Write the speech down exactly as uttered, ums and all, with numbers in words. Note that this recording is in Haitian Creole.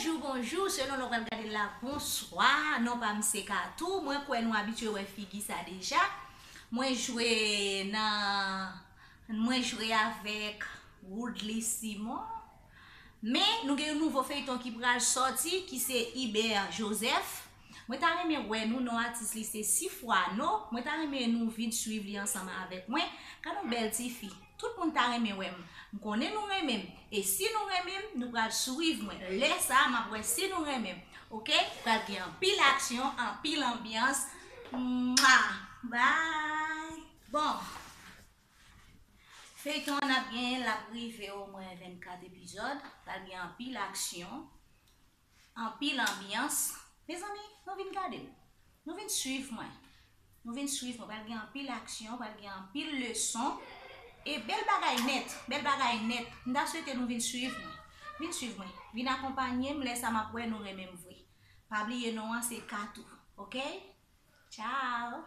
Bonjou, bonjou, selon lè w pral gade l la, bonswa. Non pa m se Katou. Mwen kwè nou abitye wè figi sa deja. Mwen jwe nan, mwen jwe avèk Woodly Simon. Men nou gen yon nouvo feyton ki pral sòti, ki se Ibè Joseph. Mwen ta renmen wè nou, non atis li se Sifwano. Mwen ta renmen nou vin swiv li ansanm avèk mwen. Gad yon bèl tifi. Tout moun ta renmen wè m. M konnen nou renmen m. E si nou renmen m, nou pral swiv mwen. Lè sa a, m ap wè si nou renmen m. Oke? Pral gen anpil aksyon, anpil anbyans. Mwa! Bye! Bon. Feyton an ap genyen, l ap rive omwen vennkat epizòd. Pral gen anpil aksyon, anpil anbyans. Mezanmi, nou vin gade m. Nou vin swiv mwen. Nou vin swiv mwen. Pral gen anpil aksyon, pral gen anpil leson. E bèl bagay nèt, bèl bagay nèt. M ta swete nou vin swiv mwen. Vin swiv mwen. Vin akonpanye m, lè sa m ap wè nou renmen m vre. Pa bliye non an se Katou, oke? Tchao!